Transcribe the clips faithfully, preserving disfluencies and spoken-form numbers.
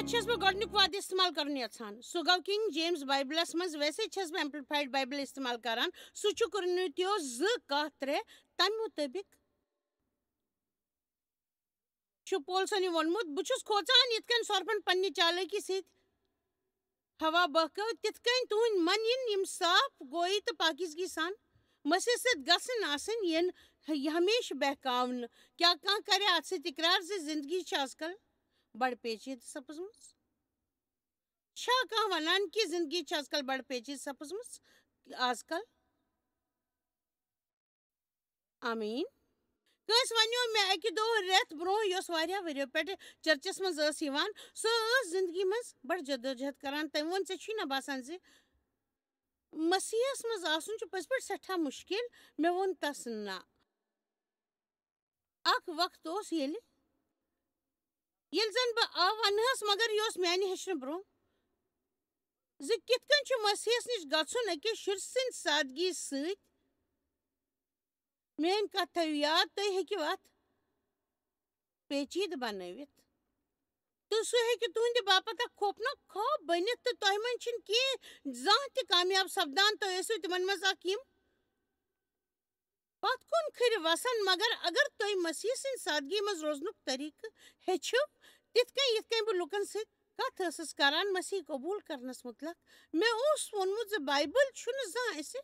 چھَس بہٕ گۄڈٕنیُک وعدٕ استعمال کرُن یژھان۔ سُہ گوٚو King James Bible منٛز۔ ویسے چھَس بہٕ Amplified Bible استعمال کران۔ سُہ چھُ کُنوُہمہِ تیو زٕ کاہ ترٛےٚ۔ تَمہِ مُطٲبِق چھُ پولسن یہِ ووٚنمُت، "بہٕ چھُس کھوژان یِتھ کٔنۍ سۄرپھن پننہِ چالٲکی سۭتۍ ہوا بہکٲو، تِتھ کٔنۍ تُہنٛدۍ من یِن یِم صاف، گویی تہٕ پاکیزگی سان مسیح سۭتۍ گژھٕنۍ آسٕنۍ، یِن ہمیشہٕ بہکاونہٕ۔" کیٛاہ کانٛہہ کرِ اتھ سۭتۍ اقرار زِ زندگی چھِ از کل بڑٕ پیچیدٕ سپٕزمٕژ؟ چھا کانٛہہ ونان کہِ زندگی چھِ از کل بڑٕ پیچیدٕ سپٕزمٕژ؟ از کل؟ آمیٖن۔ کٲنٛسہِ ونیو مےٚ اکہِ دۄہ رٮ۪تھ برونٛہہ، یۄس واریاہ ؤرِیو پٮ۪ٹھٕ چرچس منٛز ٲس یِوان، سۄ ٲس زندگی منٛز بڑٕ جدوجہد کران۔ تٔمۍ ووٚن، "ژےٚ چھُے نہ باسان زِ مسیحس منٛز آسُن چھُ پٔزۍ پٲٹھۍ سٮ۪ٹھاہ مُشکِل؟" مےٚ ووٚن تس، "نہ۔" اکھ وقت اوس، ییٚلہِ ییٚلہِ زن بہٕ آ ونہٕ ہس، مگر یہِ اوس میانہِ ہیٚچھنہٕ برونٛہہ زِ کِتھ کٔنۍ چھُ مسیحس نِش گژھُن أکِس شُرۍ سٕنٛدِ سادگی سۭتۍ۔ میٲنۍ کتھ تھٲیِو یاد، تُہۍ ہیٚکِو اتھ پیچیدٕ بنٲوِتھ۔ تہٕ سُہ ہیٚکہِ تُہنٛدِ باپتھ اکھ خوفناک خواب بٔنِتھ، تہٕ تۄہہِ منٛز چھِنہٕ کینٛہہ زانٛہہ تہِ کامیاب سپدان۔ تُہۍ ٲسِو تِمن منٛز اکھ، یِم پتھ کُن کھرِ وسان، مگر اگر تُہۍ مسیح سٕنٛدِ سادگی منٛز روزنُک طریقہٕ ہیٚچھِو، تِتھ کٔنۍ یِتھ کٔنۍ بہٕ لوٗکن سۭتۍ کتھ ٲسٕس کران مسیح قبول کرنس متعلق، مےٚ اوس ووٚنمُت زِ بایبل چھُنہٕ زانٛہہ اَسہِ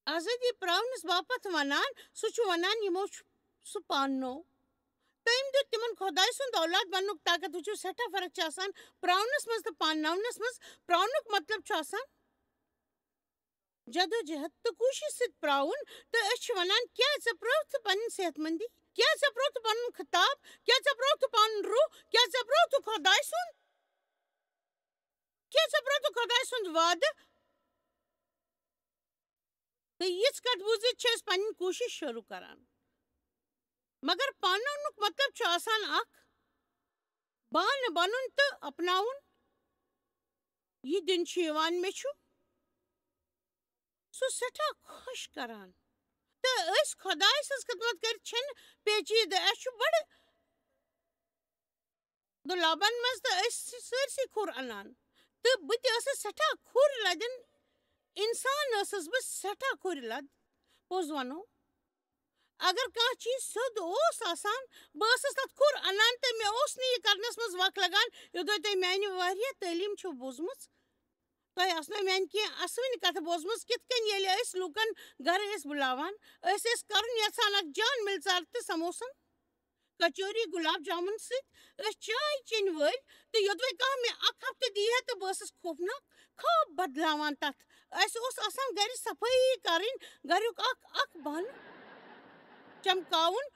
آزٲدی پراونس باپتھ ونان، سُہ چھُ ونان، یِمو چھُ سُہ پاننو۔ تٔمۍ دیُت تِمن خۄداے سُنٛد اولاد بننُک طاقت۔ وٕچھِو، سٮ۪ٹھاہ فرق چھِ آسان پراونس منٛز تہٕ پانناونس منٛز۔ پراونُک مطلب چھُ آسان جدوجہد تہٕ کوٗشش سۭتۍ پراوُن۔ تہٕ أسۍ چھِ ونان، کیٛاہ ژےٚ پرٛٲوتھ پنٕنۍ صحت مندی؟ کیٛاہ ژےٚ پرٛٲوتھ پنُن خطاب؟ کیٛاہ ژےٚ پرٛٲوتھ پنُن روح؟ کیٛاہ ژےٚ پرٛٲوتھ خۄداے سُنٛد؟ کیٛاہ ژےٚ پرٛٲوتھ خۄداے سُنٛد وعدٕ؟ تہٕ یِژھ کتھ بوٗزِتھ چھِ أسۍ پنٕنۍ کوٗشش شروٗع کران۔ مگر پاناونُک مطلب چھُ آسان اکھ بانہٕ بنُن تہٕ اپناوُن۔ یہِ دِنہٕ چھُ یِوان، مےٚ چھُ سُہ سٮ۪ٹھاہ خۄش کران۔ تہٕ أسۍ خۄداے سٕنٛز خدمت کٔرِتھ چھِنہٕ پیچیدٕ، اَسہِ چھُ بڑٕ دُلابن منٛز تہٕ أسۍ چھِ سٲرسٕے کھُر اَنان۔ تہٕ بہٕ تہِ ٲسٕس سٮ۪ٹھاہ کھُر لدٮ۪ن اِنسان، ٲسٕس بہٕ سٮ۪ٹھاہ کھُرِ لد۔ پوٚز وَنو، اگر کانٛہہ چیٖز سیوٚد اوس آسان، بہٕ ٲسٕس تَتھ کھُر اَنان تہٕ مےٚ اوس نہٕ یہِ کرنَس منٛز وق لگان، یوٚدوے تۄہہِ میانہِ واریاہ تعلیٖم چھو بوٗزمٕژ۔ تۄہہِ آسنو میانہِ کینٛہہ اَسوٕنہِ کَتھٕ بوٗزمٕژ، کِتھ کٔنۍ ییٚلہِ أسۍ لوٗکن گرٕ ٲسۍ بُلاوان، أسۍ ٲسۍ کرُن یژھان اکھ جان مِلژار تہٕ سموسن، کچوری، گلاب جامن سۭتۍ۔ أسۍ چاے چیٚنۍ وٲلۍ، تہٕ یوٚدوے کانٛہہ مےٚ اکھ ہفتہٕ دی ہے تہٕ بہٕ ٲسٕس خوفناک خواب بدلاوان تتھ۔ اسہِ اوس آسان گرِ صفٲیی کرٕنۍ، گریُک اکھ اکھ بانہٕ چمکاوُن،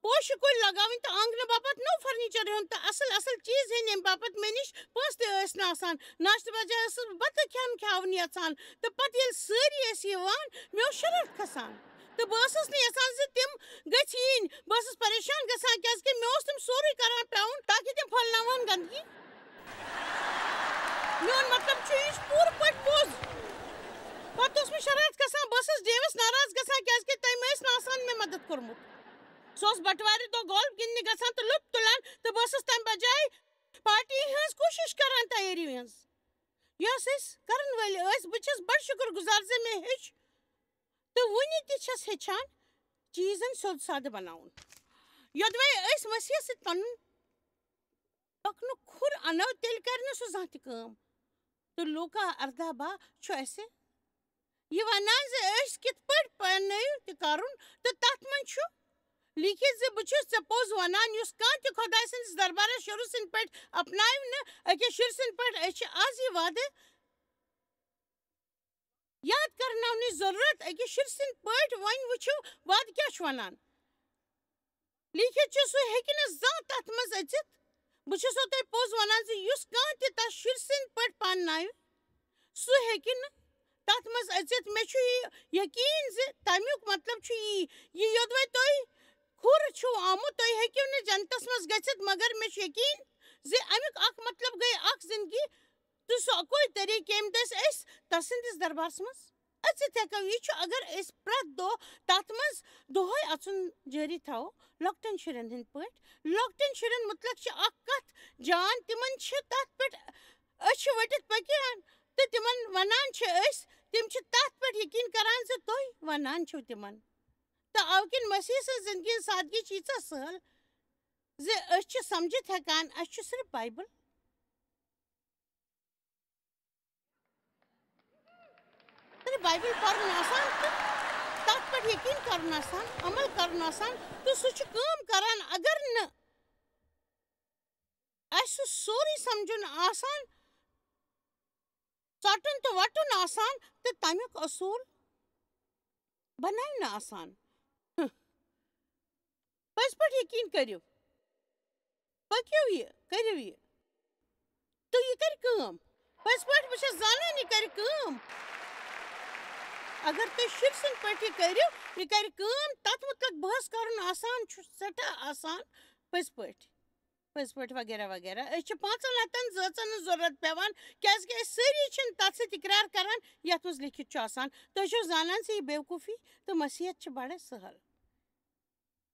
پوشہٕ کُلۍ لگاوٕنۍ تہٕ آنگنہٕ باپتھ نوٚو فرنیچر ہیوٚن تہٕ اصل اصل چیٖز ہیٚنۍ، ییٚمہِ باپتھ مےٚ نِش پونٛسہٕ تہِ ٲسۍ نہٕ آسان۔ ناشتہٕ بجایہِ ٲسٕس بہٕ بتہٕ کھٮ۪ن کھیاوُن یژھان، تہٕ پتہٕ ییٚلہِ سٲری ٲسۍ یِوان، مےٚ اوس شرارت کھسان۔ تہٕ بہٕ ٲسٕس نہٕ یژھان زِ تِم گٔژھۍ یِنۍ۔ بہٕ ٲسٕس پریشان گژھان، کیازِ کہِ مےٚ اوس تِم سورُے کران پیوُن تاکہِ تِم پھٔہلناوہن گندگی۔ میون مطلب چھُ، یہِ چھُ پوٗرٕ پٲٹھۍ پوٚز۔ پتہٕ اوس مےٚ شرارت کھسان، بہٕ ٲسٕس ڈیوس ناراض گژھان، کیازِ کہِ تٔمۍ ٲسۍ نہٕ آسان مےٚ مدد کوٚرمُت۔ سُہ اوس بٹوارِ دۄہ گولف گِنٛدنہِ گژھان تہٕ لُطف تُلان، تہٕ بہٕ ٲسٕس تمہِ بجایہِ پارٹی ہٕنٛز کوٗشِش کران، تیٲری ہٕنٛز۔ یۄس أسۍ کرن وٲلۍ ٲسۍ، بہٕ چھَس بڑٕ شُکر گُزار زِ مےٚ ہیوٚچھ تہٕ وُنہِ تہِ چھَس ہیٚچھان چیٖزن سیوٚد سادٕ بناوُن۔ یوٚدوَے أسۍ مسیحس سۭتۍ پنُن پکنُک کھُر انو، تیٚلہِ کرِ نہٕ سُہ زانٛہہ تہِ کٲم۔ تہٕ لوکا ارداہ باہ چھُ اَسہِ یہِ ونان زِ أسۍ کِتھ پٲٹھۍ پانہٕ تہِ کرُن، تہٕ تتھ منٛز چھُ لیکھِتھ زِ، "بہٕ چھُس ژےٚ پوٚز ونان، یُس کانٛہہ تہِ خۄداے سٕنٛدِس دربارس شروٗع سٕنٛدۍ پٲٹھۍ اپناوِ نہٕ أکِس شُرۍ سٕنٛدۍ پٲٹھۍ۔" أسۍ چھِ از یہِ وعدٕ یاد کرناونٕچ ضروٗرت أکِس شُرۍ سٕنٛدۍ پٲٹھۍ۔ وۄنۍ وٕچھِو، وعدٕ کیٛاہ چھُ ونان۔ لیکھِتھ چھُ، سُہ ہیٚکہِ نہٕ زانٛہہ تتھ منٛز أژِتھ۔ بہٕ چھُسو تۄہہِ پوٚز ونان زِ یُس کانٛہہ تہِ تتھ شُرۍ سٕنٛدۍ پٲٹھۍ پانہٕ ناوِ، سُہ ہیٚکہِ نہٕ تتھ منٛز أژِتھ۔ مےٚ چھُ یہِ یقیٖن زِ تمیُک مطلب چھُ یی، یہِ یوٚدوَے تۄہہِ کھُر چھُو آمُت، تُہۍ ہیٚکِو نہٕ جنتس منٛز گٔژھِتھ، مگر مےٚ چھُ یقیٖن زِ امیُک اکھ مطلب گٔے اکھ زندگی، تہٕ سُہ اکوے طریٖقہٕ ییٚمہِ دٔسۍ أسۍ تسٕنٛدِس دربارس منٛز أژِتھ ہٮ۪کو۔ یہِ چھُ، اگر أسۍ پرٛٮ۪تھ دۄہ تَتھ منٛز دۄہَے اَژُن جٲری تھاوو، لۄکٹٮ۪ن شُرٮ۪ن ہٕنٛدۍ پٲٹھۍ۔ لۄکٹٮ۪ن شُرٮ۪ن مُتعلق چھِ اَکھ کَتھ جان، تِمَن چھِ تَتھ پٮ۪ٹھ أچھِ ؤٹِتھ پٔکِتھ، تہٕ تِمَن وَنان چھِ أسۍ، تِم چھِ تَتھ پٮ۪ٹھ یقیٖن کَران زِ تُہۍ وَنان چھِو تِمَن۔ تہٕ اَوٕ کِنۍ مسیح سٕنٛز زِندگی ہٕنٛز سادگی چھِ ییٖژاہ سہل زِ أسۍ چھِ سَمجِتھ ہٮ۪کان، اَسہِ چھُ صرف بایبل۔ صرف بایبل پَرُن آسان تہٕ تَتھ پٮ۪ٹھ یقیٖن کَرُن آسان، عمل کَرُن آسان، تہٕ سُہ چھُ کٲم کَران۔ اگر نہٕ اَسہِ سُہ سورُے سَمجُن آسان، ژَٹُن تہٕ وَٹُن آسان، تہٕ تَمیُک اصوٗل بَناونہٕ آسان۔ پٔزۍ پٲٹھۍ یقیٖن کٔرِو۔ پٔکِو یہِ، کٔرِو یہِ۔ تہٕ یہِ کَرِ کٲم۔ پٔزۍ پٲٹھۍ، بہٕ چھَس زانان، یہِ کَرِ کٲم۔ اگر تُہۍ شُرۍ سٕنٛدۍ پٲٹھۍ یہِ کٔرِو، یہِ کَرِ کٲم۔ تَتھ مُتعلِق بحث کَرُن آسان چھُ، سٮ۪ٹھاہ آسان، پٔزۍ پٲٹھۍ۔ پٔزۍ پٲٹھۍ وغیرہ وغیرہ۔ أسۍ چھِ پانٛژَن ہَتَن زٲژَن ہٕنٛز ضروٗرت پٮ۪وان، کیٛازِکہِ أسۍ سٲری چھِنہٕ تَتھ سۭتۍ اِقرار کَران، یَتھ منٛز لیکھِتھ چھُ آسان۔ تُہۍ چھِو زانان زِ یہِ بیوقوٗفی تہٕ مسیحت چھِ بَڑٕ سہل۔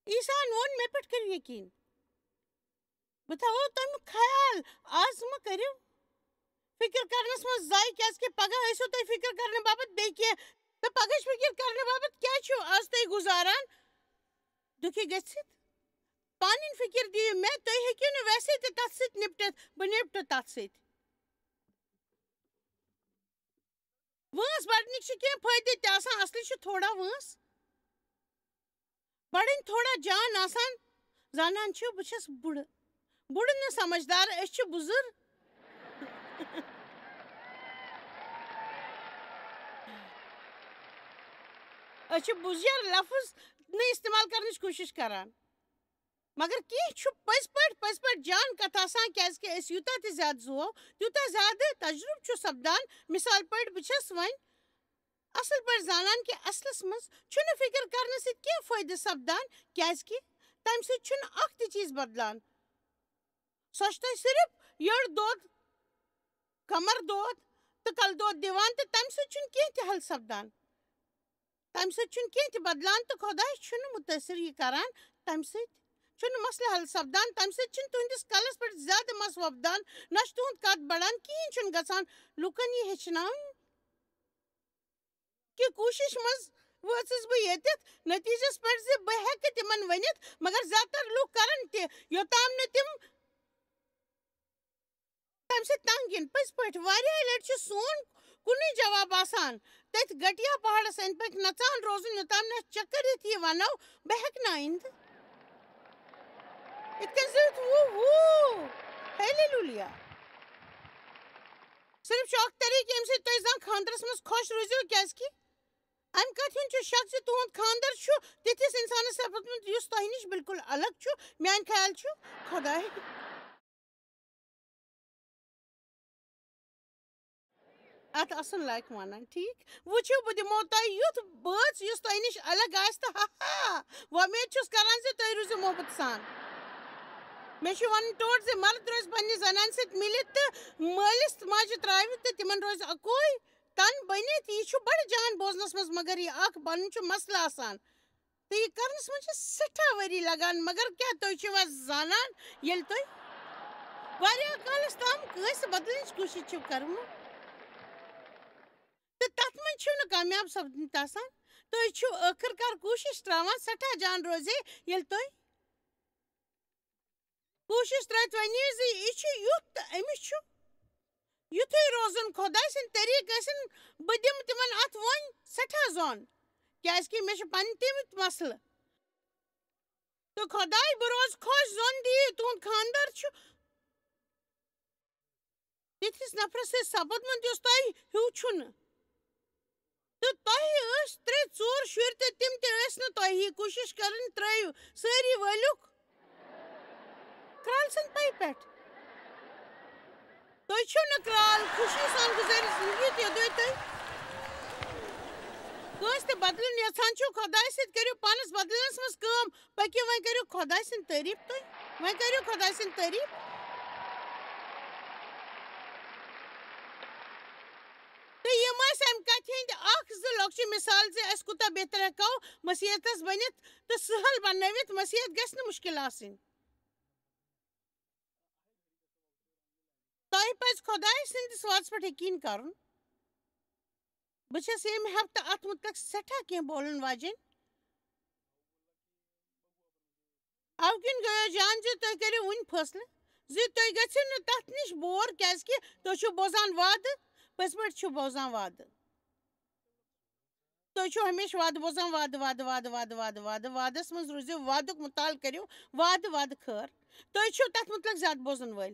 عیسیٰ ہن ووٚن، "مےٚ پٮ۪ٹھ کٔرِو یقیٖن۔ بہٕ تھاوو تَمیُک خیال۔ آز مہٕ کٔرِو فِکر کرنَس منٛز ضایع، کیٛازِکہِ پگاہ ٲسِو تُہۍ فِکر کرنہٕ باپتھ بیٚیہِ کینٛہہ۔ تہٕ پگہٕچ فِکر کرنہٕ باپتھ کیٛاہ چھِو آز تُہۍ گُزاران دُکھی گٔژھِتھ؟ پنٕنۍ فِکر دِیِو مےٚ، تُہۍ ہیٚکِو نہٕ ویسے تہِ تَتھ سۭتۍ نِپٹِتھ، بہٕ نِپٹہٕ تَتھ سۭتۍ۔" وٲنٛس بَڑنٕکۍ چھِ کینٛہہ فٲیدٕ تہِ آسان، اَصلی چھُ تھوڑا وٲنٛس بَڑٕنۍ تھوڑا جان آسان۔ زانان چھِو، بہٕ چھَس بُڑٕ، بُڑٕ نہٕ سمجھدار، أسۍ چھِ بُزُر۔ أسۍ چھِ بُزیر لفظ نہٕ استعمال کرنٕچ کوٗشِش کران۔ مگر کینٛہہ چھُ پٔزۍ پٲٹھۍ، پٔزۍ پٲٹھۍ جان کتھ آسان، کیٛازِکہِ أسۍ یوٗتاہ تہِ زیادٕ زُوو، تیوٗتاہ زیادٕ تجرُبہٕ چھُ سپدان۔ مثال پٲٹھۍ، بہٕ چھَس وۄنۍ اصل پٲٹھۍ زانان کہِ اصلس منٛز چھُنہٕ فکر کرنہٕ سۭتۍ کینٛہہ فٲیدٕ سپدان، کیٛازِکہِ تمہِ سۭتۍ چھُنہٕ اکھ تہِ چیٖز بدلان۔ سۄ چھِ تۄہہِ صرف یٔڈ دود، کمر دود تہٕ کلہٕ دود دِوان، تہٕ تمہِ سۭتۍ چھُنہٕ کینٛہہ تہِ حل سپدان۔ تمہِ سۭتۍ چھُنہٕ کینٛہہ تہِ بدلان، تہٕ خۄداے چھُنہٕ مُتٲثر یہِ کران۔ تمہِ سۭتۍ چھُنہٕ مسلہٕ حل سپدان، تمہِ سۭتۍ چھُنہٕ تُہنٛدِس کلس پٮ۪ٹھ زیادٕ مس وۄپدان، نہ چھُ تُہُنٛد قد بڑان، کِہیٖنۍ چھُنہٕ گژھان۔ لُکن یہِ ہیٚچھناوُن کہِ کوٗشِش منٛز وٲژٕس بہٕ ییٚتٮ۪تھ نٔتیٖجس پٮ۪ٹھ زِ بہٕ ہٮ۪کہٕ تِمن ؤنِتھ، مگر زیادٕ تر لُکھ کرن تہِ، یوٚتام نہٕ تِم تَمہِ سۭتۍ تنگ یِن۔ پٔزۍ پٲٹھۍ، واریاہ لٹہِ چھُ سون کُنُے جواب آسان، تٔتھۍ گٹیا پہاڑس أنٛدۍ پٔکۍ نژان روزُن، یوٚتام نہٕ اَسہِ چکر یِتھ یہِ ونو، "بہٕ ہٮ۪کہٕ نہٕ آیندٕ۔" یِتھ کٔنۍ زِ وُہ وُہ۔ ہیلیلویا۔ صرف چھُ اکھ طریٖقہٕ، ییٚمہِ سۭتۍ تُہۍ زانٛہہ خانٛدرس منٛز خۄش روٗزِو، کیٛازِکہِ اَمہِ کَتھِ ہُنٛد چھُ شک زِ تُہُنٛد خانٛدر چھُ تِتھِس اِنسانَس سپدمُت، یُس تۄہہِ نِش بالکل الگ چھُ۔ میٛانہِ خیال چھُ خۄداے۔ اَتھ اَصٕل لایق وَنان، ٹھیٖک؟ وٕچھِو، بہٕ دِمو تۄہہِ یُتھ بٲژ، یُس تۄہہِ نِش الگ آسہِ تہٕ ہا ہا، وۄمید چھُس کران زِ تُہۍ روٗزِو محبت سان۔ مےٚ چھُ وَنُن ٹوٹھ زِ مرد روزِ پننہِ زنانہِ سۭتۍ مِلِتھ تہٕ مٲلِس تہٕ ماجہِ ترٛاوِ تہٕ تِمن روزِ اَکُے تن بٔنِتھ۔ یہِ چھُ بڑٕ جان بوزنس منٛز، مگر یہِ اکھ بنُن چھُ مسلہٕ آسان۔ تہٕ یہِ کرنس منٛز چھِ سٮ۪ٹھاہ ؤری لگان، مگر کیٛاہ تُہۍ چھِوا زانان، ییٚلہِ تُہۍ واریاہ کالس تام کٲنٛسہِ بدلٕنٕچ کوٗشِش چھِو کران تہٕ تتھ منٛز چھِو نہٕ کامیاب سپدمٕتۍ آسان، تُہۍ چھِو ٲخٕر کار کوٗشِش ترٛاوان سٮ۪ٹھاہ جان روزے، ییٚلہِ تُہۍ کوٗشِش ترٛٲوِتھ ؤنِو زِ یہِ چھُ یُتھ تہٕ أمِس چھُ یُتھُے روزُن۔ خۄداے سٕنٛدۍ طریٖقہٕ ٲسِن، بہٕ دِمہٕ تِمن اَتھ وۄنۍ سٮ۪ٹھاہ زۄن، کیٛازِکہِ مےٚ چھِ پنٕنۍ تِم مسلہٕ۔ تہٕ خۄداے، بہٕ روزٕ خۄش، زۄن دِیِو، تُہُنٛد خانٛدر چھُ تِتھِس نفرس سۭتۍ سپُدمُت، یُس تۄہہِ ہیوٗ چھُنہٕ۔ تہٕ تۄہہِ ٲسۍ ترٛےٚ ژور شُرۍ تہٕ تِم تہِ ٲسۍ نہٕ تۄہہِ ہی۔ کوٗشِش کَرٕنۍ ترٛٲیِو سٲری وٲلِو کرٛالہٕ سٕنٛدِ پَیہِ پٮ۪ٹھ۔ تُہۍ چھِو نہٕ کرٛال خوشی سان گُزٲرِتھ زِندگی تہِ یوٚدوے تُہۍ کٲنٛسہِ تہِ بدلُن یَژھان چھِو۔ خۄدایہِ سۭتۍ کٔرِو پانَس بدلنَس منٛز کٲم۔ پٔکِو وۄنۍ کٔرِو خۄداے سٕنٛدۍ تعریٖف تُہۍ۔ وۄنۍ کٔرِو خۄداے سٕنٛدۍ تعریٖف۔ تہٕ یِم ٲسۍ اَمہِ کَتھِ ہٕنٛدۍ اَکھ زٕ لۄکچہِ مِثال زِ أسۍ کوٗتاہ بہتر ہٮ۪کو مسیحتس بٔنِتھ تہٕ سہل بنٲوِتھ۔ مسیحت گژھِ نہٕ مُشکِل آسٕنۍ۔ تۄہہِ پَزِ خۄداے سٕنٛدِس وعدس پٮ۪ٹھ یقیٖن کرُن۔ بہٕ چھَس ییٚمہِ ہفتہٕ اَتھ مُتعلِق سٮ۪ٹھاہ کینٛہہ بولُن واجیٚنۍ۔ اَوٕ کِنۍ گٔیو جان زِ تُہۍ کٔرِو وُنہِ فٲصلہٕ زِ تُہۍ گٔژھِو نہٕ تَتھ نِش بور، کیٛازِکہِ تُہۍ چھِو بوزان وعدٕ، پٔزۍ پٲٹھۍ چھِو بوزان وعدٕ۔ تُہۍ چھِو ہمیشہِ وعدٕ بوزان، وعدٕ، وعدٕ، وعدٕ، وعدٕ، وعدٕ، وعدٕ، وعدَس منٛز روٗزِو، وعدُک مُطالعہٕ کٔرِو، وعدٕ، وعدٕ خٲر۔ تُہۍ چھِو تَتھ مُتعلِق زیادٕ بوزَن وٲلۍ۔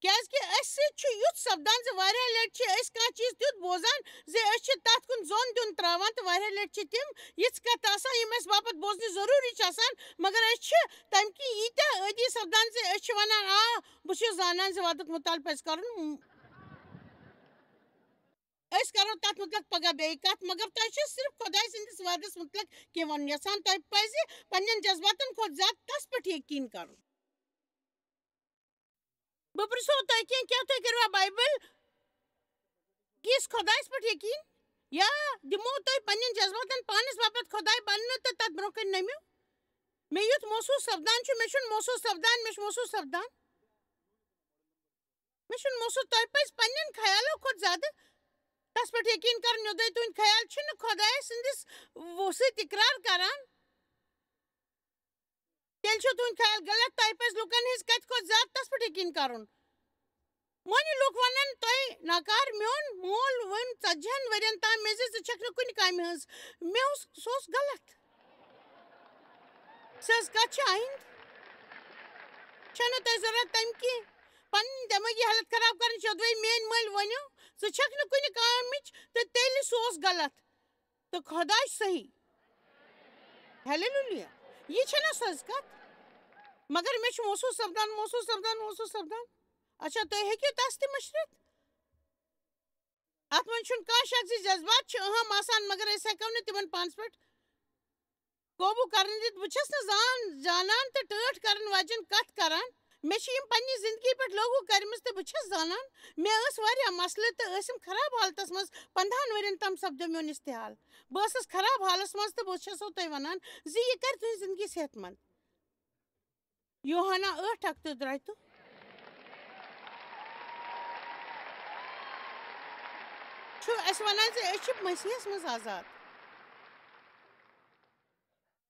کیٛازِکہِ اَسہِ سۭتۍ چھُ یُتھ سَپدان زِ واریاہ لَٹہِ چھِ أسۍ کانٛہہ چیٖز تیُتھ بوزان زِ أسۍ چھِ تَتھ کُن زوٚن دیُن ترٛاوان، تہٕ واریاہ لَٹہِ چھِ تِم یِژھ کَتھٕ آسان، یِم اَسہِ باپَتھ بوزنہِ ضروٗری چھِ آسان، مگر أسۍ چھِ تَمہِ کِنۍ ییٖتیٛاہ عٲدی سَپدان زِ أسۍ چھِ وَنان، آ، بہٕ چھُس زانان زِ وعدُک مُطالعہٕ پَزِ کَرُن۔ أسۍ کَرو تَتھ مُتعلِق پَگاہ بیٚیہِ کَتھ، مگر تۄہہِ چھُ صرف خۄداے سٕنٛدِس وعدَس مُتعلِق کینٛہہ وَنُن یَژھان۔ تۄہہِ پَزِ پنٛنٮ۪ن جذباتَن کھۄتہٕ زیادٕ تَس پٮ۪ٹھ یقیٖن کَرُن۔ بہٕ پرٛژھو تۄہہِ کینٛہہ، کیٛاہ تُہۍ کٔروا بایبل کِس خۄدایَس پٮ۪ٹھ یقیٖن؟ یا دِمو تۄہہِ پنٛنٮ۪ن جذباتَن پانَس باپَتھ خۄداے بَننہٕ تہٕ تَتھ برٛونٛہہ کَنہِ نٔمِو؟ مےٚ یُتھ محسوٗس سَپدان چھُ، مےٚ چھُنہٕ محسوٗس سَپدان، مےٚ چھُ محسوٗس سَپدان۔ مےٚ چھُنہٕ محسوٗس، تۄہہِ پَزِ پنٛنٮ۪ن خیالو کھۄتہٕ زیادٕ تَس پٮ۪ٹھ یقیٖن کَرُن، یوٚدوَے تُہٕنٛدۍ خیال چھِنہٕ خۄداے سٕنٛدِس و-، سۭتۍ اِقرار کَران۔ تیٚلہِ چھُ تُہُنٛد خیال غلط، تۄہہِ پَزِ لُکَن ہٕنٛز کَتھِ کھۄتہٕ زیادٕ تَس پٮ۪ٹھ یقیٖن کَرُن۔ مٲنِو، لُکھ وَنَن تۄہہِ ناکار، میون مول ووٚن ژَتجِہَن ؤرِین تام مےٚ زِ ژٕ چھَکھ نہٕ کُنہِ کامہِ ہٕنٛز۔ مےٚ اوس، سُہ اوس غلط۔ سٕہٕز کَتھ چھِ آیِندٕ۔ چھَنہٕ تۄہہِ ضروٗرت تَمہِ کِنۍ پَنٕنۍ دٮ۪مٲغی حالت خراب کَرٕنۍ، یوٚدوَے میٛٲنۍ مٲلۍ ؤنِو، ژٕ چھَکھ نہٕ کُنہِ کامِچ، تہٕ تیٚلہِ سُہ اوس غلط تہٕ خۄداے صحیح۔ ہیلیلویا۔ یہِ چھَنہ سٕہٕز کَتھ؟ مگر مےٚ چھُ محسوٗس سَپدان، محسوٗس سَپدان، محسوٗس سَپدان۔ اچھا، تُہۍ ہیٚکِو تَس تہِ مٔشرِتھ؟ اَتھ منٛز چھُنہٕ کانٛہہ شک زِ جذبات چھِ اہم آسان، مگر أسۍ ہٮ۪کو نہٕ تِمن پانَس پٮ۪ٹھ قوبوٗ کرن دِتھ۔ بہٕ چھَس نہٕ زان-، زانان تہٕ ٹٲٹھ کرن واجٮ۪ن کتھ کران۔ مےٚ چھِ یِم پننہِ زندگی پٮ۪ٹھ لاگوٗ کٔرمٕژ تہٕ بہٕ چھَس زانان، مےٚ ٲسۍ واریاہ مسلہٕ تہٕ ٲسِم خراب حالتس منٛز۔ پنٛدہَن ؤرین تام سپدیو میون استحال۔ بہٕ ٲسٕس خراب حالس منٛز تہٕ بہٕ چھَسو تۄہہِ وَنان زِ یہِ کرِ تُہٕنٛز زندگی صحت مند۔ یوحنا ٲٹھ اکھ تہٕ درٛاے تہٕ چھُ اَسہِ وَنان زِ أسۍ چھِ مسیحس منٛز آزاد۔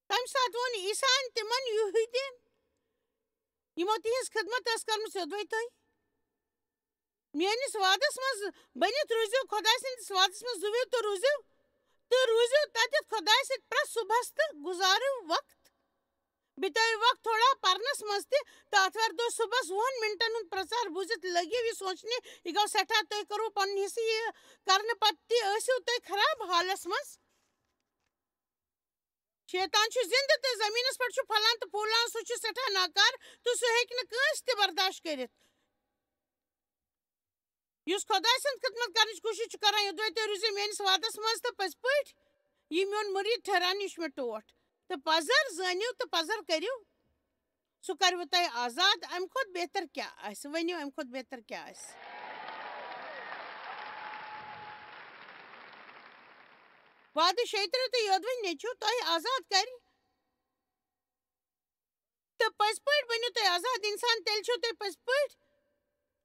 تَمہِ ساتہٕ ووٚن عیسیٰ ہن تِمن یہوٗدین، یِمو تِہنٛز خدمت ٲس کٔرمٕژ، یوٚدوَے تُہۍ میٲنِس وعدس منٛز بٔنِتھ روٗزِو، خۄداے سٕنٛدِس وعدس منٛز زُوِو تہٕ روٗزِو، تہٕ روٗزِو تَتٮ۪تھ خۄداے سۭتۍ پرٛٮ۪تھ صُبحس تہٕ گُزارِو وقت۔ بِتٲوِو وقت تھوڑا پرنس منٛز تہِ، تہٕ آتھوارِ دۄہ صُبحس وُہن منٹن ہُنٛد پرٛچار بوٗزِتھ لٔگِو یہِ سونٛچنہِ، یہِ گوٚو سٮ۪ٹھاہ، تُہۍ کوٚروٕ پنُن حصہٕ، یہِ کرنہٕ پتہٕ تہِ ٲسِو تُہۍ خراب حالس منٛز۔ شیطان چھُ زِندٕ تہٕ زٔمیٖنَس پٮ۪ٹھ چھُ پھۄلان تہٕ پھوٗلان، سُہ چھُ سٮ۪ٹھاہ ناکار تہٕ سُہ ہیٚکہِ نہٕ کٲنٛسہِ تہِ برداشت کٔرِتھ۔ یُس خۄداے سٕنٛز خدمت کرنٕچ کوٗشِش چھُ کران، یوٚدوَے تُہۍ روٗزِو میٲنِس وعدس منٛز تہٕ پٔزۍ پٲٹھۍ یہِ میون مُریٖد ٹھہراونہٕ، یہِ چھُ مےٚ ٹوٹھ۔ تہٕ پزر زٲنِو تہٕ پزر کٔرِو، سُہ کرِوٕ تۄہہِ آزاد۔ اَمہِ کھۄتہٕ بہتر کیٛاہ آسہِ؟ ؤنِو، اَمہِ کھۄتہٕ بہتر کیٛاہ آسہِ؟ وعدٕ شیٚیہِ ترٕہ تہٕ یوٚدوَے نیٚچوٗ تۄہہِ آزاد کرِ، تہٕ پٔزۍ پٲٹھۍ بٔنِو تُہۍ آزاد اِنسان، تیٚلہِ چھِو تُہۍ پٔزۍ پٲٹھۍ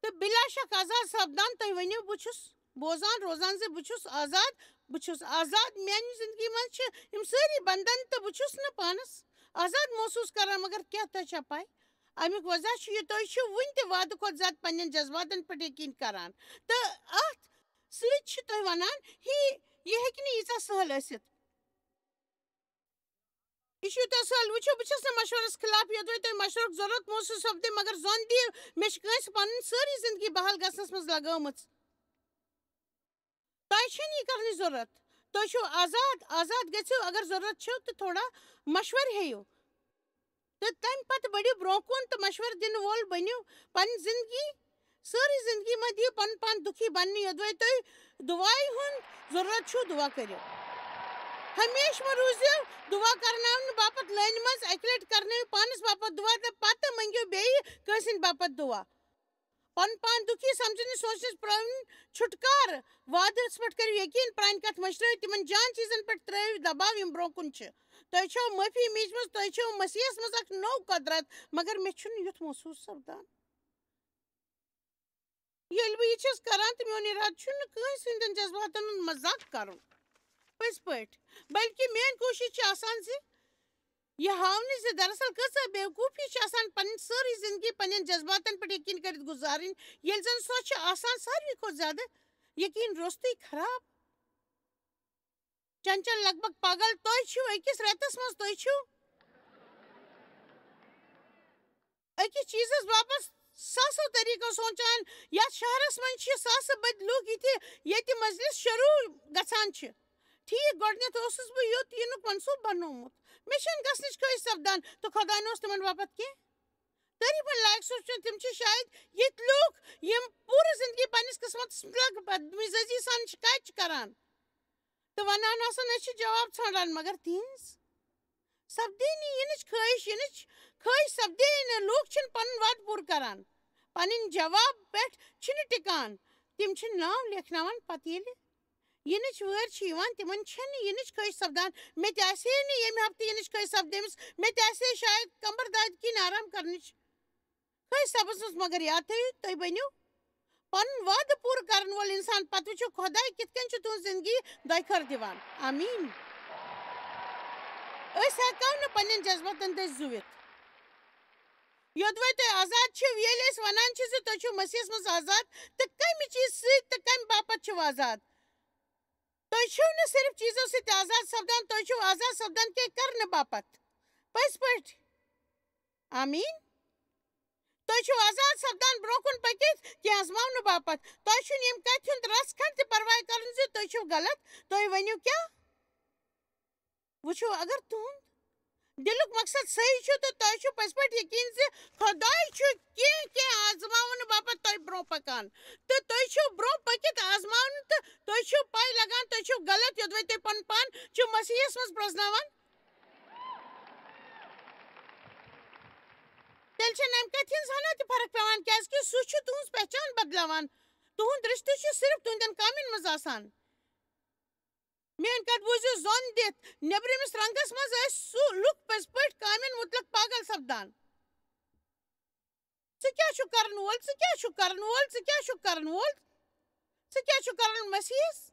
تہٕ بِلا شک آزاد سپدان۔ تُہۍ ؤنِو، بہٕ چھُس بوزان روزان زِ بہٕ چھُس آزاد، بہٕ چھُس آزاد۔ میٛانہِ زِندگی منٛز چھِ یِم سٲری بنٛدھن تہٕ بہٕ چھُس نہٕ پانَس آزاد محسوٗس کران۔ مگر کیٛاہ تۄہہِ چھا پَے؟ اَمیُک وجہ چھُ یہِ، تُہۍ چھِو وُنہِ تہِ وعدٕ کھۄتہٕ زیادٕ پنٛنٮ۪ن جذباتَن پٮ۪ٹھ یقیٖن کران۔ تہٕ اَتھ سۭتۍ چھِ تُہۍ وَنان، ہی، یہِ ہیٚکہِ نہٕ ییٖژاہ سہل ٲسِتھ۔ یہِ چھُ یوٗتاہ سہل۔ وٕچھِو، بہٕ چھَس نہٕ مشورَس خلاف، یوٚدوَے تۄہہِ مشورُک ضروٗرت محسوٗس سپدِ، مگر زوٚن دِیِو، مےٚ چھِ کٲنٛسہِ پَنٕنۍ سٲرٕے زِندگی بحال گژھنَس منٛز لگٲومٕژ۔ تۄہہِ چھَنہٕ یہِ کرنٕچ ضروٗرت۔ تُہۍ چھِو آزاد، آزاد گٔژھِو، اگر ضروٗرت چھِو تہٕ تھوڑا مشورٕ ہیٚیِو۔ تہٕ تَمہِ پتہٕ بٔڑِو برٛونٛہہ کُن تہٕ مشورٕ دِنہٕ وول بٔنِو۔ پنٕنۍ زِندگی، سٲرٕے زِندگی مہ دِیِو پنُن پان دُکھی بننہٕ، یوٚدوَے تۄہہِ دُعایہِ ہُنٛد ضروٗرت چھُو، دُعا کٔرِو۔ ہمیشہٕ مہ روٗزِو دُعا کرناونہٕ باپتھ لٲنہِ منٛز۔ اَکہِ لٹہِ کرنٲیِو پانَس باپتھ دُعا تہٕ پتہٕ مٔنٛگِو بیٚیہِ کٲنٛسہِ ہٕنٛدِ باپتھ دُعا۔ پن پان دُکھی سمجھنٕچ سونچنٕچ پرٲوِن چھُٹکار۔ وعدس پٮ۪ٹھ کٔرِو یقین، پرانہِ کتھ مٔشرٲوِو، تِمن جان چیزن پٮ۪ٹھ ترٲوِو دباو یِم برونٛہہ کُن چھِ۔ تۄہہِ چھو معٲفی میٖجمٕژ، تۄہہِ چھو مسیحس منٛز اکھ نوٚو قۄدرت، مگر مےٚ چھُنہٕ یُتھ محسوٗس سپدان۔ ییٚلہِ بہٕ یہِ چھَس کران تہٕ میون اِرادٕ چھُنہٕ کٲنٛسہِ ہٕنٛدٮ۪ن جذباتن ہُنٛد مذاق کرُن۔ پٔزۍ پٲٹھۍ، بلکہِ میٲنۍ کوٗشِش چھِ آسان زِ یہِ ہاونٕچ زِ دراصل کۭژاہ بیوقوٗفی چھِ آسان پنٕنۍ سٲرٕے زندگی پنٕنٮ۪ن جذباتن پٮ۪ٹھ یقین کٔرِتھ گُزارٕنۍ، ییٚلہِ زن سۄ چھِ آسان ساروی کھۄتہٕ زیادٕ یقین روٚستُے خراب۔ چنچل لگ بگ پاگل، تُہۍ چھِو أکِس رٮ۪تس منٛز، تُہۍ چھِو أکِس چیٖزس باپتھ ساسو طریٖقو سونٛچان۔ یتھ شہرس منٛز چھِ ساسہٕ بٔدۍ لوٗکھ یِتھِ، ییٚتہِ مجلس شروع گژھان چھِ۔ ٹھیٖک، گۄڈٕنٮ۪تھ اوسُس بہٕ یوٚت یِنُک منصوٗبہٕ بنوومُت۔ مےٚ چھَنہٕ گژھنٕچ خٲہِش سپدان، تہٕ خۄداے نہ اوس تِمن باپتھ کینٛہہ۔ تعریٖفن لایق سونٛچُن، تِم چھِ شاید یِتھۍ لوٗکھ، یِم پوٗرٕ زندگی پننِس قٕسمتس مُتعلق بدمزاجی سان شکایت چھِ کران تہٕ ونان آسان، "أسۍ چھِ جواب ژھانڈان، مگر تِہنٛز سپدے نہٕ یِنٕچ خٲہِش، یِنٕچ خٲہِش سپدے نہٕ۔" لوٗکھ چھِنہٕ پنُن وعدٕ پوٗرٕ کران، پنٕنۍ جواب پٮ۪ٹھ چھِنہٕ ٹِکان۔ تِم چھِ ناو لیکھناوان، پتہٕ ییٚلہِ یِنٕچ وٲرۍ چھِ یِوان، تِمن چھَنہٕ یِنٕچ خٲہِش سپدان۔ مےٚ تہِ آسہِ ہے نہٕ ییٚمہِ ہفتہٕ یِنٕچ خٲہِش سپدیمٕژ، مےٚ تہِ آسہِ ہے شاید کمبر دادِ کِنۍ آرام کرنٕچ خٲہِش سپٕزمٕژ، مگر یاد تھٲیِو، تُہۍ بٔنِو پنُن وعدٕ پوٗرٕ کرن وول انسان، پتہٕ وٕچھِو خۄداے کِتھ کٔنۍ چھُ تُہنٛز زندگی دۄیہِ خٲر دِوان۔ آمیٖن۔ أسۍ ہٮ۪کو نہٕ پننٮ۪ن جذباتن دٔسۍ زُوِتھ۔ یوٚدوَے تُہۍ آزاد چھِو، ییٚلہِ أسۍ وَنان چھِ زِ تُہۍ چھِو مسیحس منٛز آزاد، تہٕ کَمہِ چیٖزٕ سۭتۍ تہٕ کَمہِ باپتھ چھِو آزاد؟ تُہۍ چھِو نہٕ صرف چیٖزو سۭتۍ آزاد سپدان، تُہۍ چھِو آزاد سپدان کینٛہہ کرنہٕ باپتھ۔ پٔزۍ پٲٹھۍ۔ آمیٖن۔ تُہۍ چھِو آزاد سپدان برٛونٛہہ کُن پٔکِتھ کینٛہہ آزماونہٕ باپتھ۔ تۄہہِ چھُنہٕ ییٚمہِ کتھِ ہُنٛد رژھ کھنٛڈ تہِ پرواے کرُن زِ تُہۍ چھِو غلط۔ تُہۍ ؤنِو کیٛاہ؟ وٕچھِو، اگر تُہُنٛد دِلُک مقصد صحیح چھُ، تہٕ تۄہہِ چھُ پٔزۍ پٲٹھۍ یقیٖن زِ خۄداے چھُ کینٛہہ، کینٛہہ آزماونہٕ باپتھ تۄہہِ برٛونٛہہ پکان۔ تہٕ تُہۍ چھِو برٛونٛہہ پٔکِتھ آزماونہٕ، تہٕ تُہۍ چھِو پَے لگان، تُہۍ چھِو غلط، یوٚدوَے تُہۍ پَنُن پان چھِو مسیحَس منٛز پرٛزناوان۔ تیٚلہِ چھَنہٕ اَمہِ کَتھِ ہِنٛز ہنا تہِ فرق پٮ۪وان، کیٛازِکہِ سُہ چھُ تُہٕنٛز پہچان بدلاوان۔ تُہُنٛد رِشتہٕ چھُ صرف تُہٕنٛدٮ۪ن کامٮ۪ن منٛز آسان۔ میٲنۍ کتھ بوٗزِو ظۄن دِتھ، نیبرِمِس رنگس منٛز ٲسۍ سُہ لُکھ پٔزۍ پٲٹھۍ کامٮ۪ن مُتعلق پاگل سپدان۔ ژٕ کیٛاہ چھُکھ کرن وول؟ ژٕ کیٛاہ چھُکھ کرن وول؟ ژٕ کیٛاہ چھُکھ کرن وول؟ ژٕ کیٛاہ چھُکھ کران مسیحس؟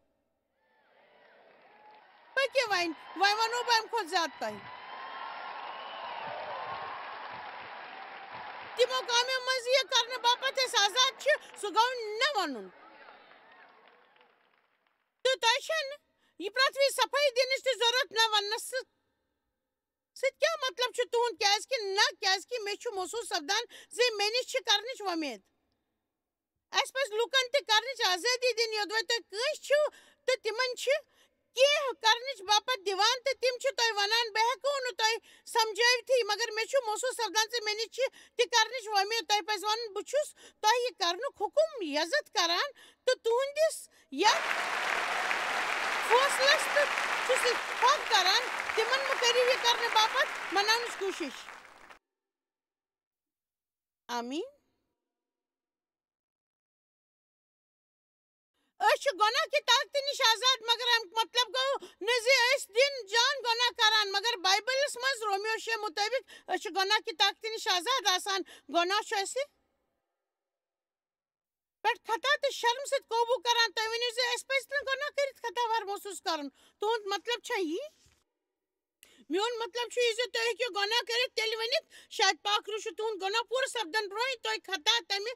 پٔکِو وۄنۍ، وۄنۍ ونو بہٕ امہِ کھۄتہٕ زیادٕ تۄہہِ۔ تِمو کامیو منٛز یہِ کرنہٕ باپتھ أسۍ آزاد چھِ، سُہ گوٚو نہ ونُن۔ تہٕ تۄہہِ چھَنہٕ یہِ پرٛٮ۪تھ وِزِ صفٲیی دِنٕچ تہِ ضروٗرت نہ وننس سۭتۍ۔ سۭتۍ کیٛاہ مطلب چھُ تُہُنٛد؟ کیٛازِکہِ نہ، کیٛازِکہِ مےٚ چھُ محسوٗس سپدان زِ مےٚ نِش چھِ کرنٕچ وۄمید۔ اَسہِ پَزِ لوٗکن تہِ کرنٕچ آزٲدی دِنۍ، یوٚدوَے تُہۍ کٲنٛسہِ چھِو تہٕ تِمن چھِ کینٛہہ کرنٕچ باپتھ دِوان تہٕ تِم چھِ تۄہہِ وَنان، "بہٕ ہٮ۪کو نہٕ تۄہہِ سمجھٲوتھٕے، مگر مےٚ چھُ محسوٗس سپدان زِ مےٚ نِش چھِ تہِ کرنٕچ وۄمید۔" تۄہہِ پَزِ وَنُن، "بہٕ چھُس تۄہہِ یہِ کرنُک حُکم یزتھ کران تہٕ تُہنٛدِس یتھ فٲصلس تہٕ چھُس اتفاق کران، تِمن مہٕ کٔرِو یہِ کرنہٕ باپتھ مناونٕچ کوٗشش۔" آمیٖن۔ أسۍ چھِ گۄناہ کہِ طاقتہٕ نِش آزاد، مگر اَمیُک مطلب گوٚو نہٕ زِ أسۍ دِن جان گۄناہ کران، مگر بایبلس منٛز رومیو شےٚ مُطٲبِق أسۍ چھِ گۄناہ کہِ طاقتہٕ نِش آزاد آسان۔ گۄناہ چھُ اَسہِ پٮ۪ٹھ خطا تہٕ شرم سۭتۍ قوبوٗ کران۔ تُہۍ ؤنِو زِ اَسہِ پَزِ نہٕ گۄناہ کٔرِتھ خطاوار محسوٗس کرُن۔ تُہُنٛد مطلب چھا یی؟ میون مطلب چھُ یہِ زِ تُہۍ ہیٚکِو گۄناہ کٔرِتھ، تیٚلہِ ؤنِتھ، شاید پاک روح چھُ تُہُنٛد گۄناہ پوٗرٕ سپدن برونٛہٕے تۄہہِ خطا تَمہِ،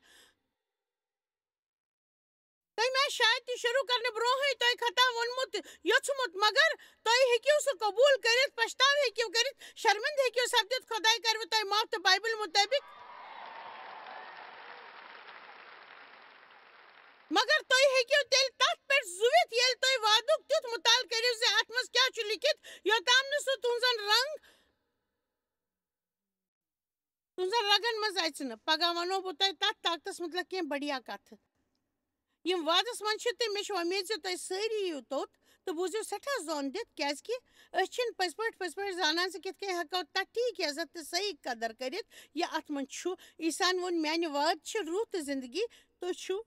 تٔمۍ آسہِ شاید تہِ شروٗع کرنہٕ برونٛہٕے تۄہہِ خطا ووٚنمُت، یوٚژھمُت، مگر تُہۍ ہیٚکِو سُہ قبوٗل کٔرِتھ، پشتاو ہیٚکِو کٔرِتھ، شرمندٕ ہیٚکِو سپدِتھ، خۄداے کرِوٕ تۄہہِ معاف تہٕ بایبل مُطٲبِق۔ مگر تُہۍ ہیٚکِو تیٚلہِ تتھ پٮ۪ٹھ زُوِتھ، ییٚلہِ تُہۍ وعدُک تیُتھ مُطالعہٕ کٔرِو زِ اتھ منٛز کیٛاہ چھُ لیٖکھِتھ، یوٚتام نہٕ سُہ تُہنٛزن رنگ، تُہنٛزن رگن منٛز اژِ نہٕ۔ پگاہ ونو بہٕ تۄہہِ تتھ طاقتس مُتعلق کینٛہہ بڑیا کتھٕ۔ یِم وعدس منٛز چھِ، تہٕ مےٚ چھِ وۄمید زِ تُہۍ سٲری یِیِو توٚت، تہٕ بوٗزِو سٮ۪ٹھاہ زوٚن دِتھ، کیٛازِکہِ أسۍ چھِنہٕ پٔزۍ پٲٹھۍ، پٔزۍ پٲٹھۍ زانان زِ کِتھ کٔنۍ ہٮ۪کو تَتھ ٹھیٖک عزت تہٕ صحیح قدر کٔرِتھ، یہِ اَتھ منٛز چھُ۔ عیسیٰ ہَن ووٚن، "میٛانہِ وعدٕ چھِ روح تہٕ زندگی، تُہۍ چھِو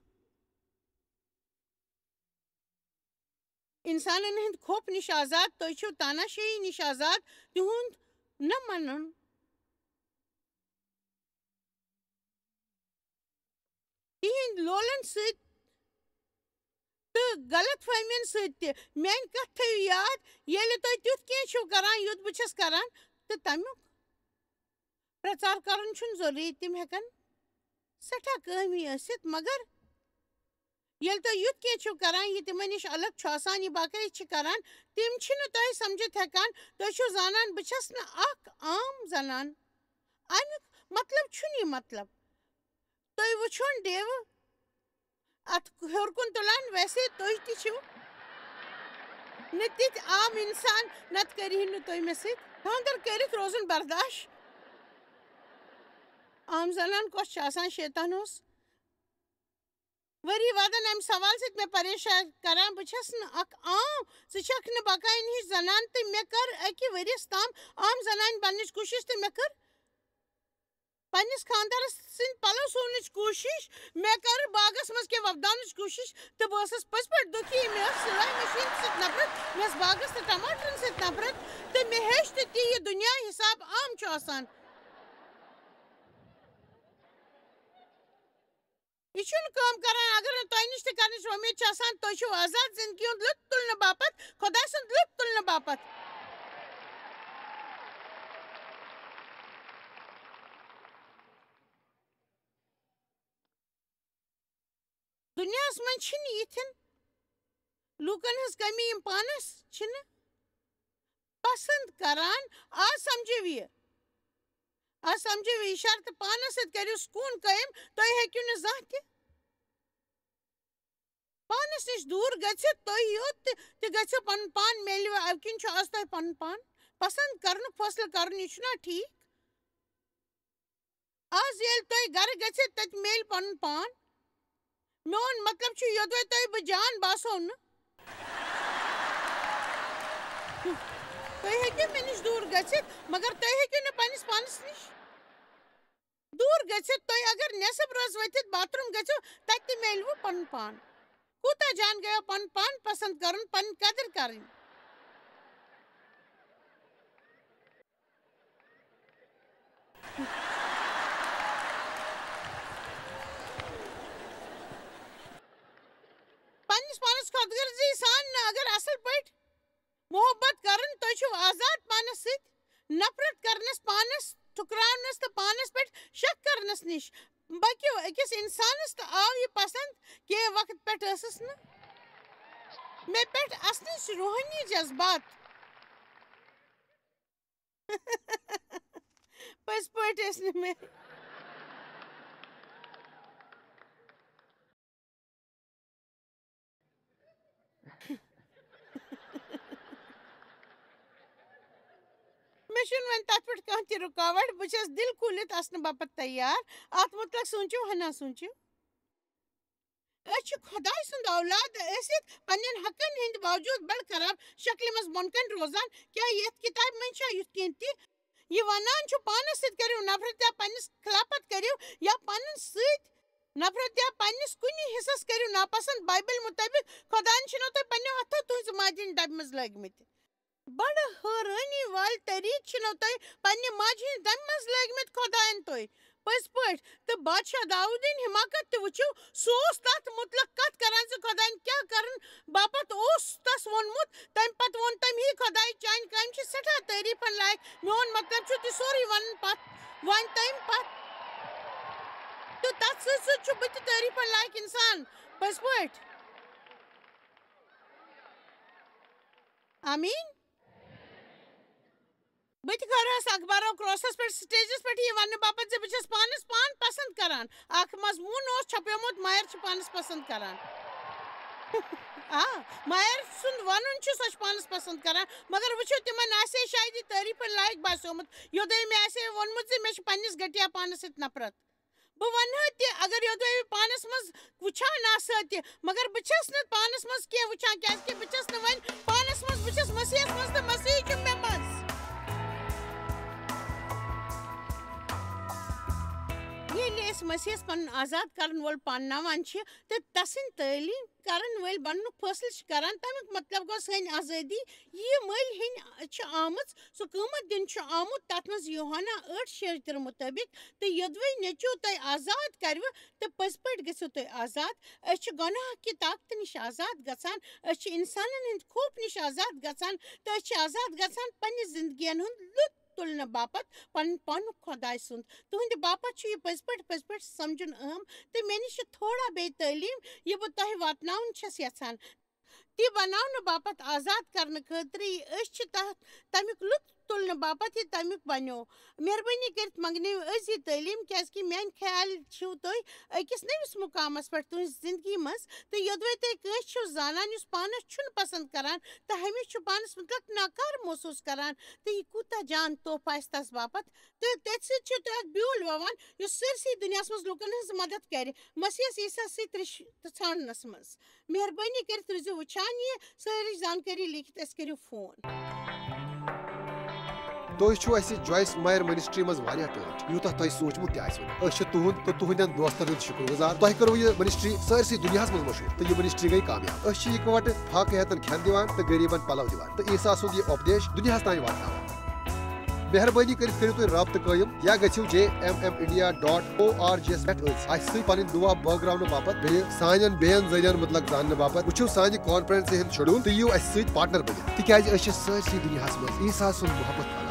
اِنسانَن ہٕنٛدِ خوفہٕ نِش آزاد، تُہۍ چھِو تاناشٲہی نِش آزاد، تِہُنٛد نہ مَنُن۔" تِہِنٛدۍ لولَن سۭتۍ تہٕ غلط فہمین سۭتۍ تہِ۔ میٛانہِ کتھ تھٲیِو یاد، ییٚلہِ تُہۍ تیُتھ کینٛہہ چھِو کران، یُتھ بہٕ چھَس کران، تہٕ تَمیُک پرچار کرُن چھُنہٕ ضروٗری۔ تِم ہٮ۪کن سٮ۪ٹھاہ کٲمی ٲسِتھ، مگر ییٚلہِ تُہۍ یُتھ کینٛہہ چھِو کران، یہِ تِمن نِش الگ چھُ آسان، یہِ باقٕے چھِ کران، تِم چھِنہٕ تۄہہِ سمجھِتھ ہٮ۪کان۔ تُہۍ چھِو زانان، بہٕ چھَس نہٕ اکھ عام زنان۔ اَمیُک مطلب چھُنہٕ یہِ مطلب۔ تُہۍ وٕچھُن ڈیوٕ اَتھ ہیوٚر کُن تُلان، ویسے تُہۍ تہِ چھِو نہٕ تِتھۍ عام اِنسان، نَتہٕ کٔرِہِو نہٕ تُہۍ مےٚ سۭتۍ خانٛدر کٔرِتھ روزُن برداش۔ عام زنان کۄس چھِ آسان؟ شیطان اوس ؤری وادن اَمہِ سوال سۭتۍ مےٚ پریشان کران۔ بہٕ چھَس نہٕ اکھ عام، ژٕ چھَکھ نہٕ بقاین ہِش زنان، تہٕ مےٚ کٔر اَکہِ ؤریَس تام عام زنانہِ بننٕچ کوٗشِش، تہٕ مےٚ کٔر پننِس خانٛدارس سٕنٛدۍ پلو سُونٕچ کوٗشِش، مےٚ کٔر باغس منٛز کینٛہہ وۄپداونٕچ کوٗشِش، تہٕ بہٕ ٲسٕس پٔزۍ پٲٹھۍ دُکھی۔ مےٚ ٲس سِلٲے مِشیٖن سۭتۍ نفرت، مےٚ ٲس باغس تہٕ ٹماٹرن سۭتۍ نفرت، تہٕ مےٚ ہیٚچھ تہِ تی یہِ دُنیا حساب عام چھُ آسان۔ یہِ چھُنہٕ کٲم کران۔ اگر نہٕ تۄہہِ نِش تہِ کرنٕچ وۄمید چھِ آسان، تُہۍ چھِو آزاد زندگی ہُنٛد لُطف تُلنہٕ باپتھ، خۄداے سُنٛد لُطف تُلنہٕ باپتھ۔ دُنیاہَس منٛز چھِنہٕ یِتھٮ۪ن لوٗکَن ہٕنٛز کٔمی، یِم پانَس چھِنہٕ پسنٛد کران۔ آز سمجھِو یہِ، آز سمجھِو یہِ شرطہٕ، پانَس سۭتۍ کٔرِو سکوٗن قٲیِم، تُہۍ ہیٚکِو نہٕ زانٛہہ تہِ پانَس نِش دوٗر گٔژھِتھ۔ تُہۍ یوٚت تہِ، تہِ گٔژھِو، پَنُن پان میلوٕ۔ اَمہِ کِنۍ چھُ آز تۄہہِ پَنُن پان پسنٛد کرنُک فٲصلہٕ کرُن، یہِ چھُنہ ٹھیٖک؟ آز ییٚلہِ تُہۍ گرٕ گٔژھِو، تَتہِ میلہِ پَنُن پان۔ میون مطلب چھُ، یوٚدوَے تۄہہِ بہٕ جان باسو نہٕ، تُہۍ ہیٚکِو مےٚ نِش دوٗر گٔژھِتھ، مگر تُہۍ ہیٚکِو نہٕ پنٛنِس پانَس نِش دوٗر گٔژھِتھ۔ تُہۍ اگر نٮ۪صٕب رٲژ ؤتھِتھ باتھ روٗم گٔژھِو، تَتہِ تہِ میلوٕ پَنُن پان۔ کوٗتاہ جان گٔیو پَنُن پان پسنٛد کَرُن، پَنٕنۍ قدٕر کَرٕنۍ۔ پننِس پانس خۄد غرضی سان نہٕ، اگر اصل پٲٹھۍ محبت کرُن، تُہۍ چھِو آزاد پانس سۭتۍ نفرت کرنس، پانس ٹھُکراونس تہٕ پانس پٮ۪ٹھ شک کرنس نِش۔ بلکہِ أکِس انسانس تہٕ آو یہِ پسند، کینٛہہ وقت پٮ۪ٹھ ٲسٕس نہٕ مےٚ پٮ۪ٹھ اصلٕچ روحٲنی جذبات۔ پٔزۍ پٲٹھۍ ٲسۍ نہٕ مےٚ۔ مےٚ چھُنہٕ وۄنۍ تَتھ پٮ۪ٹھ کانٛہہ تہِ رُکاوٹ۔ بہٕ چھَس دِل کھوٗلِتھ اَسنہٕ باپتھ تیار۔ اَتھ مُتعلِق سوٗنٛچِو، ہنا سوٗنٛچِو۔ أسۍ چھِ خۄداے سُنٛد اولاد ٲسِتھ پننٮ۪ن حقن ہٕنٛدِ باوجود بڑٕ خراب شکلہِ منٛز بۄن کنہِ روزان۔ کیٛاہ یتھ کتابہِ منٛز چھا یُتھ کینٛہہ تہِ؟ یہِ ونان چھُ، پانس سۭتۍ کٔرِو نفرت یا پننِس خلافت کٔرِو یا پنن سۭتۍ نفرت یا پننِس کُنہِ حصس کٔرِو ناپسند۔ بایبل مطٲبق خۄداین چھِنو تۄہہِ پننیو ہتھو تُہنٛزِ ماجہِ ہٕنٛدِ ڈبہِ منٛز لٲگمٕتۍ۔ بڑٕ حٲرٲنی والہِ طریٖقہٕ چھِنو تۄہہِ پننہِ ماجہِ ہٕنٛدِ دمہِ منٛز لٲگمٕتۍ خۄداین تُہۍ۔ پٔزۍ پٲٹھۍ، تہٕ بادشاہ داوٗدٕنۍ حماقت تہِ وٕچھِو۔ سُہ اوس تتھ مُتعلق کتھ کران زِ خۄداین کیٛاہ کرن باپتھ اوس تس ووٚنمُت۔ تمہِ پتہٕ ووٚن تٔمۍ، "ہے خۄداے، چانہِ کامہِ چھِ سٮ۪ٹھاہ تعریٖفن لایق۔" میون مطلب چھُ، تہِ سورُے ونن پتھ، ونہِ تمہِ پتہٕ۔ تہٕ تتھ سۭتۍ سۭتۍ چھُ بہٕ تہِ تعریٖفن لایق انسان۔ پٔزۍ پٲٹھۍ۔ آمیٖن۔ بہٕ تہِ کھٲرہَس اخبارو کراسس پٮ۪ٹھ، سٹیجس پٮ۪ٹھ یہِ وننہٕ باپتھ زِ بہٕ چھَس پانس پان پسند کران۔ اکھ مضموٗن اوس چھپیومُت، مایر چھِ پانس پسند کران۔ آ، مایر سُنٛد ونُن چھُ، سۄ چھِ پانس پسند کران۔ مگر وٕچھِو، تِمن آسہِ ہے شاید یہِ تعریٖفن لایق باسیومُت۔ یوٚدوے مےٚ آسہِ ہے ووٚنمُت زِ مےٚ چھِ پننِس گٹیا پانس سۭتۍ نفرت۔ بہٕ وَنہٕ تہِ، اگر یوٚدوَے بہٕ پانَس منٛز وٕچھان آسہٕ تہِ، مگر بہٕ چھَس نہٕ پانَس منٛز کینٛہہ وٕچھان، کیٛازِکہِ بہٕ چھَس نہٕ وۄنۍ پانَس منٛز، بہٕ چھَس مسیحَس منٛز تہٕ مسیح چھُ مےٚ منٛز۔ ییٚلہِ أسۍ مسیحَس پَنُن آزاد کَرَن وول پانناوان چھِ تہٕ تَسٕنٛدۍ تعلیٖم کَرَن وٲلۍ بَننُک فٲصلہٕ چھِ کَران، تَمیُک مطلب گوٚو سٲنۍ آزٲدی۔ یہِ مٔلۍ ہیٚنۍ چھِ آمٕژ، سُہ قۭمَتھ دِنہٕ چھُ آمُت، تَتھ منٛز یوحنا ٲٹھ شیٚیہِ ترٕٛہ مُطٲبِق، تہٕ یوٚدوَے نیٚچوٗ تۄہہِ آزاد کَرِوٕ، تہٕ پٔزۍ پٲٹھۍ گٔژھِو تُہۍ آزاد۔ أسۍ چھِ گۄناہ کہِ طاقتہٕ نِش آزاد گژھان، أسۍ چھِ اِنسانَن ہٕنٛدِ خوفہٕ نِش آزاد گژھان، تہٕ أسۍ چھِ آزاد گژھان پنٛنہِ زِندگِیَن ہُنٛد لُطف تُلنہٕ باپتھ پَنُن پانُک خۄداے سُنٛد۔ تُہٕنٛدِ باپتھ چھُ یہِ پٔزۍ پٲٹھۍ، پٔزۍ پٲٹھۍ سَمجھُن اہم، تہٕ مےٚ نِش چھِ تھوڑا بیٚیہِ تعلیٖم، یہِ بہٕ تۄہہِ واتناوُن چھَس یَژھان۔ تہِ بناونہٕ باپتھ آزاد کرنہٕ خٲطرٕ یہِ أسۍ چھِ تَتھ تَمیُک لُطف تُلنہٕ باپتھ یہِ تَمیُک بنیو۔ مہربٲنی کٔرِتھ منٛگنٲیِو أزۍ یہِ تعلیٖم، کیٛازِکہِ میٛانہِ خیال چھِو تُہۍ أکِس نٔوِس مُقامَس پٮ۪ٹھ تُہٕنٛزِ زِندگی منٛز، تہٕ یوٚدوَے تُہۍ کٲنٛسہِ چھِو زانان یُس پانَس چھُنہٕ پسنٛد کران تہٕ ہمیشہِ چھُ پانَس مُتعلق ناکار محسوٗس کران، تہٕ یہِ کوٗتاہ جان تحفہٕ آسہِ تَس باپتھ۔ تہٕ تٔتھۍ سۭتۍ چھِ تُہۍ اکھ بیول وَوان یُس سٲرسٕے دُنیاہَس منٛز لوٗکَن ہٕنٛز مدد کرِ، مسیحَس عیسیٰ سۭتۍ رِشتہٕ ژھانٛڈنَس منٛز۔ مہربٲنی کٔرِتھ روٗزِو وٕچھان یہِ سٲرٕے زانکٲری لیکھِتھ اَسہِ کٔرِو فون۔ تُہۍ چھِو اَسہِ جویِس مایر منسٹری منٛز واریاہ ٹٲٹھۍ، یوٗتاہ تۄہہِ سوٗنٛچمُت تہِ آسِوٕ نہٕ۔ أسۍ چھِ تُہُنٛد تہٕ تُہٕنٛدٮ۪ن دوستن ہُنٛد شُکر گُزار۔ تۄہہِ کٔروٕ یہِ منسٹری سٲرسٕے دُنیاہَس منٛز مشہوٗر تہٕ یہِ منسٹری گٔے کامیاب۔ أسۍ چھِ یِکہٕ وٹہٕ فاقہٕ ہیتن کھٮ۪ن دِوان تہٕ غریٖبن پلو دِوان تہٕ عیسیٰ سُنٛد یہِ اُپدیش دُنیاہَس تام واتناوان۔ مہربٲنی کٔرِتھ کٔرِو تُہۍ رابطہٕ قٲیِم یا گٔژھِو J M M India dot O R G یَس پٮ۪ٹھ أسۍ اَسہِ سۭتۍ پنٕنۍ دُعا بٲگراونہٕ باپتھ، بیٚیہِ سانٮ۪ن بیٚین ذٔریعن مُتعلق زاننہٕ باپتھ وٕچھِو سانہِ کانفرنسہِ ہُنٛد شیڈول تہٕ یِیِو اَسہِ سۭتۍ پارٹنر بٔنِتھ، تِکیٛازِ أسۍ چھِ سٲرسٕے دُنیاہَس منٛز عیسیٰ سُنٛد محبت پھٔہلاوان۔